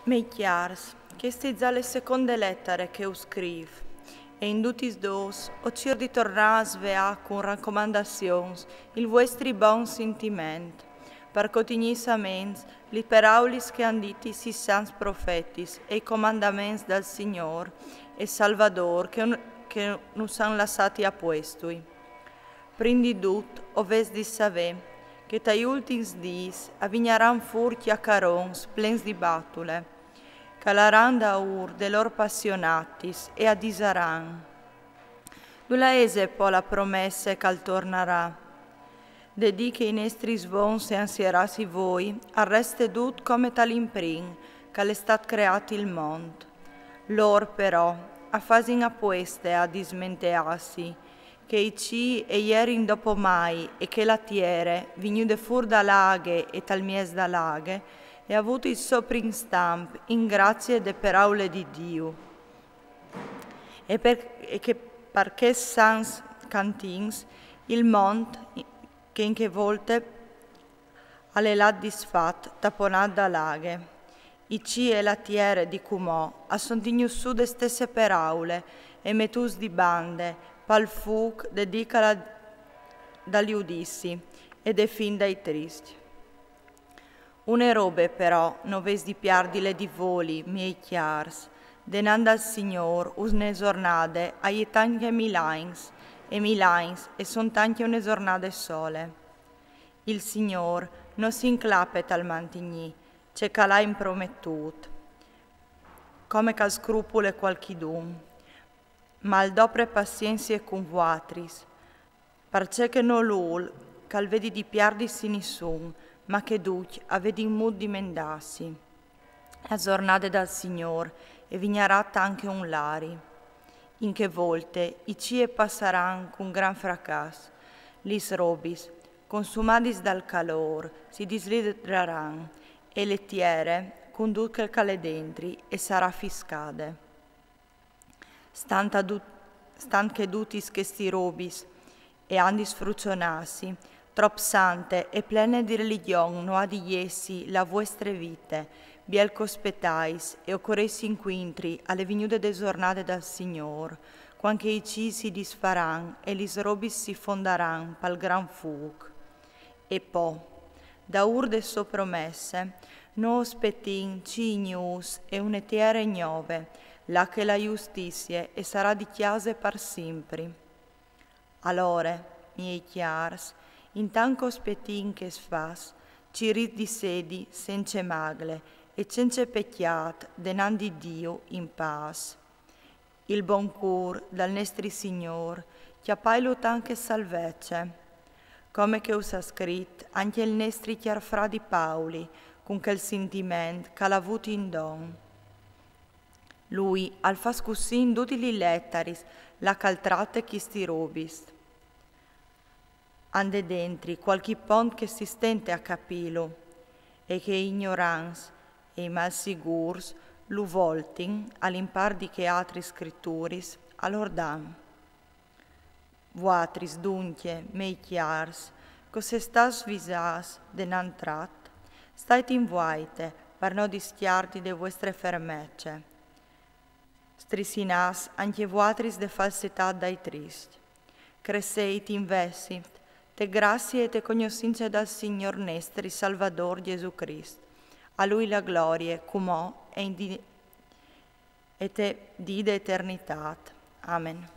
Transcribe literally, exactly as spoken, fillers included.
Mei cjârs, cheste e je za la seconde letare che us scrîf, e in dutis dôs o cîr di tornâ a sveâ cun racomandazions il vuestri bon sintiment, par che o tignîs a ments li peraulis che a àn ditis i sants profetis e i comandaments dal Signôr e Salvadôr che, che nus àn lassâts a puestui. Prin di dut, o vês di savê che tai ultins dîs a vignaran fûr cjacarons plens di batule, che a laran daûr des lôr passionatis e a disaran: Dulà ese po la promesse che al tornarà? Dedì che i nestris vons e ansierâts i voi, al reste dut come tal imprin che al è stât creât il mont. Lôr, però, a fasin a pueste a dismenteâsi, che i cîi e jerin dopo mai e che la tiere, vignude fûr da la aghe e tal mieç da la aghe, e à vût il so prin stamp in grazie de peraule di Diu. E, par, e che par chescj sants cantins il mont che in chê volte al è lât disfat, taponât da la aghe. I cîi e la tiere di cumò a son tignûts sù de stesse peraule e metûts di bande pal fûc de dì che al à dal judizi e de fin dai triscj. Une robe però no vês di piardile di voli, miei cjârs: denant dal Signôr une zornade e je tancje mil agns, e mil agns e son tancje une zornade sole. Il Signôr no si inclape tal mantignî ce che al à imprometût, come che al scrupule cualchidun, ma al dopre pazienzie cun vuatris, parcè che nol vûl che al vedi di piardisi nissun, ma che ducj a vedin mût di mendâsi. La zornade dal Signôr e vignarà tant che un lari. In chê volte i cîi e passaran cun grant fracàs, lis robis, consumadis dal calôr, si dislidraran, e la tiere, cun dut chel che al è dentri, e sarà fiscade. Stant a dut-, stant che dutis chestis robis e àn di sfrucionâsi, trop sante e plene di religjon no à di jessi la vuestre vite, biel che o spetais e o corês incuintri a le vignude de zornade dal Signôr, cuant che i cîi si disfaran e lis robis si fondaran pal grant fûc. E po, daûr de sô promesse, no o spetìn cîi gnûfs e une tiere gnove, là che la justizie e sarà di cjase par simpri. Alore, miei cjârs, intant che o spetìn chest fat, cirît di sedi cence magle e cence pecjât denant di Diu in pâs. Il bon cûr dal nestri Signôr, cjapailu tant che salvece, come che us à scrit ancje il nestri cjar fradi Pauli, cun chel sintiment che al à vût indon. Lui al fâs cussì in dutis lis letaris là che al trate chestis robis. Ande dentri cualchi pont che si stente a capîlu, e che i gnorants e i malsigûrs lu voltin al impâr di chês altris scrituris, alore dan. Vuatris, duncje, miei cjârs, che o sês stâts visâts denant trat, stait in vuaite, par no discjardi de vuestre fermece. Strissinâts ancje vuatris de falsetât dai triscj. Cresseit invezit te gracie e te cognossince dal Signôr nestri Salvadôr Jesù Crist. A lui la glorie, cumò e in di-, e te dì de eternitât. Amen.